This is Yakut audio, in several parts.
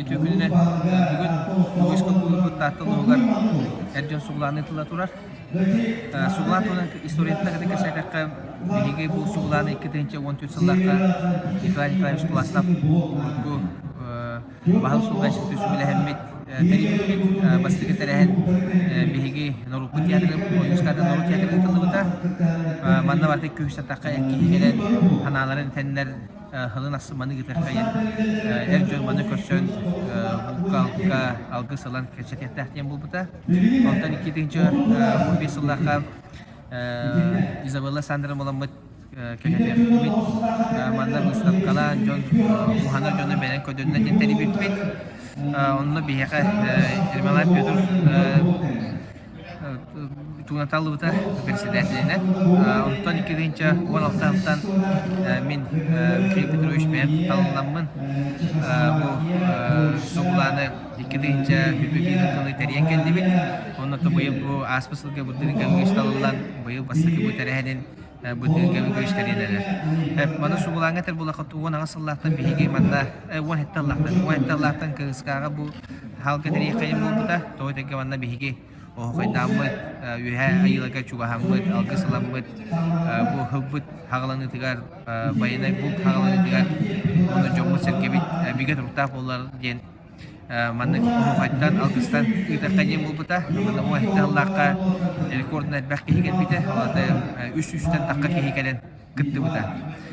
Үтүө күнүнэн бүгүн Лугуйскай кулууппут Таатта улууһугар эр дьон сугулааныы тыла турар. Сугулаан туһунан историятын кытта кэпсээтэххэ, биһиги бу сугулааны 2014 сыллаахха Николай Николаевич Пластов урукку баһыл сугулааччыты сүбэлэһэммит тэрийбиппит. Бастакы тэрээһин биһиги норуоппут театры, Ойуунскайда норуот театры ыытыллыбыта. Манна барыта күүс сатахха эр киһи кэлэн санааларын этэннэр Һылын ахсын маны ыытыаххайын эр дьон маны көрсөн булка-алка алгыс ылан кэпсэтиэхтээх диэн буолбута. Онтон 2015 сыллаахха Изабелла Сандра буоламмыт кэҥэтиэхпит. Манна быыстапкалаан дьон уһанар дьону бэйэн көрдөрүнэ диэн тэрийбиппит. Онно биһиэхэ Ермолай Петр Туунаталлыбыта председателинэн. Онтон 2016-тан мин Михаил Петрович бэйэм талылламмын бу сугулааны 2021 сылы тэрийэн кэллибит. Онно быйыл бу ааспыт сылга Бырдырын Гаврилович талыллан быйыл бастакы бу тэрээһинин Бырдырын Гаврилович тэрийэн эрэр. Маны сугулааҥҥа этэр буоллахха 18 сыллаахтан биһиги манна 17 сыллаахтан 17 сыллаахтан КСК-ҕа бу хаалга тэрийиэххэйин буолбута. Тоҕо этэргэ манна биһиги оһохойдааммыт, үөһээ айыыларга чугаһаммыт, алгыс ыламмыт, бу һылбыт хаҕаланыытыгар, байанай булт хаҕаланыытыгар уонна дьоммут-сэргэбит бигэ туруктаах буоллар диэн маннык оһуохайтан, алгыстан ыытыахха диэн буолбута. Манна уон сэттэ сыллаахха рекордунан элбэх киһи кэлбитэ. Ол аата үс сүүстэн тахха киһи кэлэн кыттыбыта.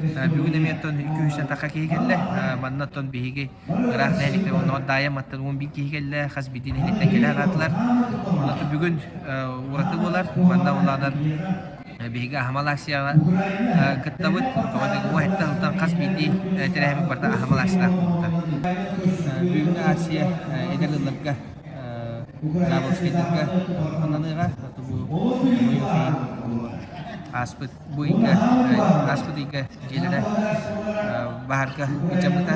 Бүгүн эмиэ оттон 200 тахха киһи кэллэ. Манна оттон биһиги ыраах нэһилиэктэр онно Даайа маттан 11 киһи кэллэ, хас биирдии нэһилиэктэн кэлэ аҕаатылар. Онон бүгүн ураты буолар. Манна улаанан биһиги аһымал акцияҕа кыттабыт. Тоҕо диэн уон сылтан хас биирдии тэрээһиммит барыта аһымал акциялаах буолбута. Бүгүҥҥү акция эдэр ыалларга Заболоцкайдарга ананыаҕа. Бу ааспыт Бу ыйга, ааспыт ыйга дьиэлэрэ баһаарга былдьаммыта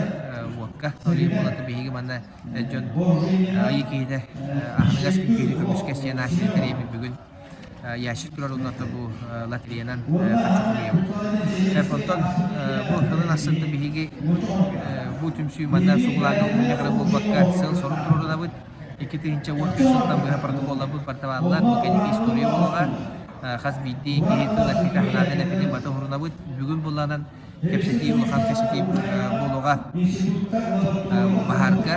уокка. Ол иһин буолата биһиги манна дьон айыы киһитэ аһыныгас киһини көмүскэс диэн аасыйа тэрийэбит бүгүн ящик турар онно бу лотереянан харчы хомуйабыт. Онтон бу сылын ахсын биһиги бу түмсүү манна сугулааҥҥа мунньах эрэ буолбакка сыал-сорук туруорунабыт. 2013 сылтан быһа протоколларбыт барыта бааллар. Бу кэнники история буолуоҕа. Хас биирдии киһи тыл эппитэ, санаатын эппитин бата уһурунабыт. Бүгүн булланан кэпсэтии улахан кэпсэтии буолуоҕа. Баһаарга,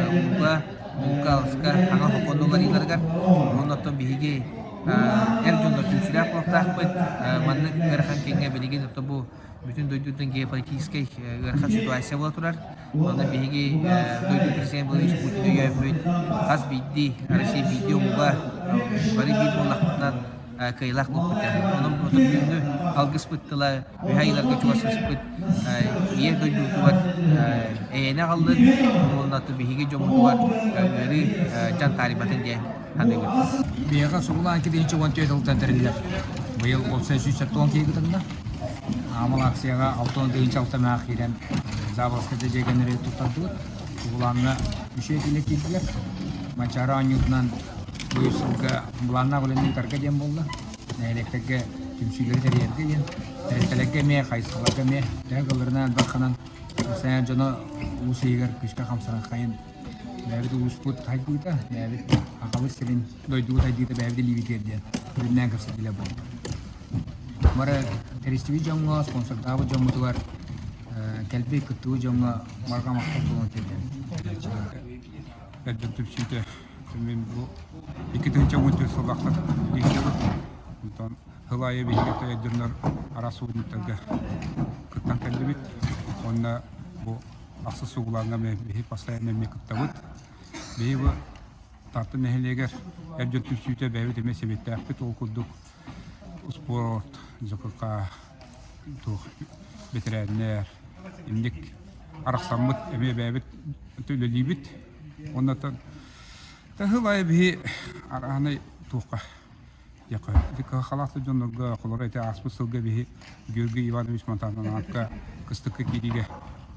ууга, булка, алыска саҥа сокуон уларыйыыларыгар. Уонна оттон биһиги эр дьоннор түмсүүлээх буолуохтаахпыт. Маннык ыарахан кэмҥэ билигин оттон бу бүтүн дойдуттан геополитическай ыарахан ситуация буола турар. Онно биһиги дойду президент Владимир Путин өйөөммүт хас биирдии Россия биирдии омуга бары биир буоллахпытынан кыайыылаах буолбут. Онон бүгүҥҥү алгыспыт тыла үһэ ыйдарга чугасыспыт ийэ дойдубутугар эйэни аҕаллын уонна биһиги дьоммутугар ыарыы дьаҥ таарыйбатын диэн саныыбыт. Биһиэхэ сугулаан 2014 сылтан тэриллэр. Быйыл уопсай 170 киһи кытынна. Аамал акцияҕа 60 алта киирэн Заболоцкайда дьиэ кэргэннэри туттардыбыт. Сугулааҥҥа үчүгэй киинэ киирдилэр. Манчаары оонньуутунан бу сылга былааннаах үлэни ыытарга диэн буолла. Нэһилиэктэргэ түмсүүлэри тэрийэргэ диэн. Тэрилтэлэргэ эмиэ, хайысхаларга эмиэ төһө кыалларынан элбэх Сээн дьоно улуус иһигэр күүскэ хамсанан бэйэбит улууспут сайдыыта, бэйэбит Сахабыт сирин дойдубут сайдыыта бэйэбит илиибитигэр диэн сүрүннээн кэпсэтиилэр буолла. Бары тэрийсибит дьоҥҥо, спонсордаабыт дьоммутугар кэлбит кыттыбыт дьоҥҥо барҕа махтал буолуон тиэрдэн. Эрдэн түмсүүтэ мин бу 2014 сыллаахтан илдьэбит. Онтон сыл аайы биһиги дьоннор араас субунньуктарга кыттан кэллибит. Уонна бу ахсыс сугулааҥҥа биһи постоянно эмиэ кыттабыт. Биһи бу Таатта нэһилиэгэр эр дьон түмсүүтэ бэйэбит эмиэ сэбиэттээхпит. Ол курдук спорт, ЖКХ, туох бэтэрээннэр, инник арахсаммыт эмиэ бэйэбит үлэлиибит. Уонна сыл аайы биһи арааһынай туохха Халаах дьоннорго холоро ити ааспыт сылга биһи Георгий Иванович Монтановка кыстыкка киириигэ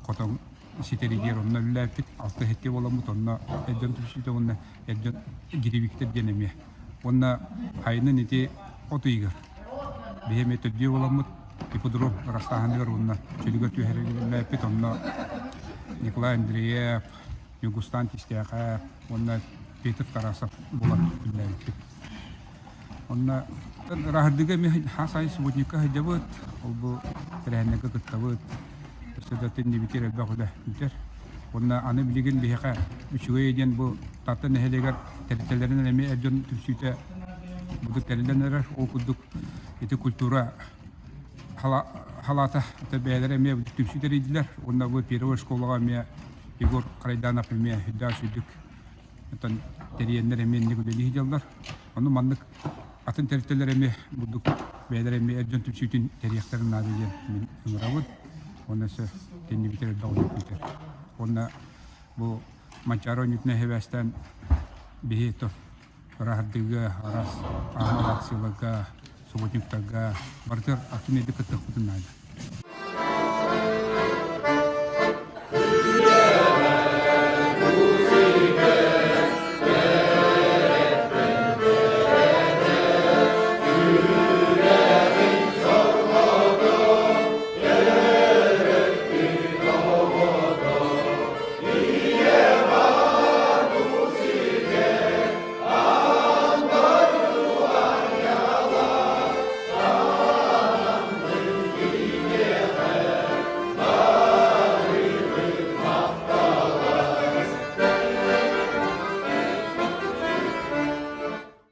хотон ситэригэр онно үлэлээппит алта сэттиэ буоламмыт онно эр дьон түмсүүтэ уонна эр дьон гиревиктэр диэн эмиэ уонна хайынын ити от ыйыгар биһи эмиэ төрдүө буоламмыт ипподром ырастааһыныгар уонна чөлүгэр түһэригэр үлэлээппит онно Николай Андреев. Ньургустаан Тистээхэ уонна Петр Тарасов буолан үлэлээбиппит. Онно ырааһырдыыга эмиэ хас аайы субботникка сылдьабыт, ол бу тэрээһиннэргэ кыттабыт. Өссө да иннибитигэр элбэх үлэ күүтэр. Уонна аны билигин биһиэхэ үчүгэй диэн бу Таатта нэһилиэгэр тэрилтэлэринэн эмиэ эр дьон түмсүүтэ будук тэриллэн эрэр. Ол курдук ити культура халаата бэйэлэрэ эмиэ түмсүү тэрийдилэр. Уонна бу первой школаҕа эмиэ Егор Карайданов эмиэ үрдээх үчүгдүк оттон тэрийэннэр эмиэ инник үлэлии сылдьаллар. Ону маннык атын тэрилтэлэр эмиэ бурдук бэйэлэрэ эмиэ эр дьон түмсүүтүн тэрийиэхтэрин наада диэн мин ыҥырабын. Уонна өссө тэннибитэр элбэх үлэ күүтэр. Уонна бу Манчаары оонньуутунан сибээстээн биһи то ырааһырдыыга, араас аһымал акцияларга, субботниктарга барытыгар атын эдик кыттыахпытын наада.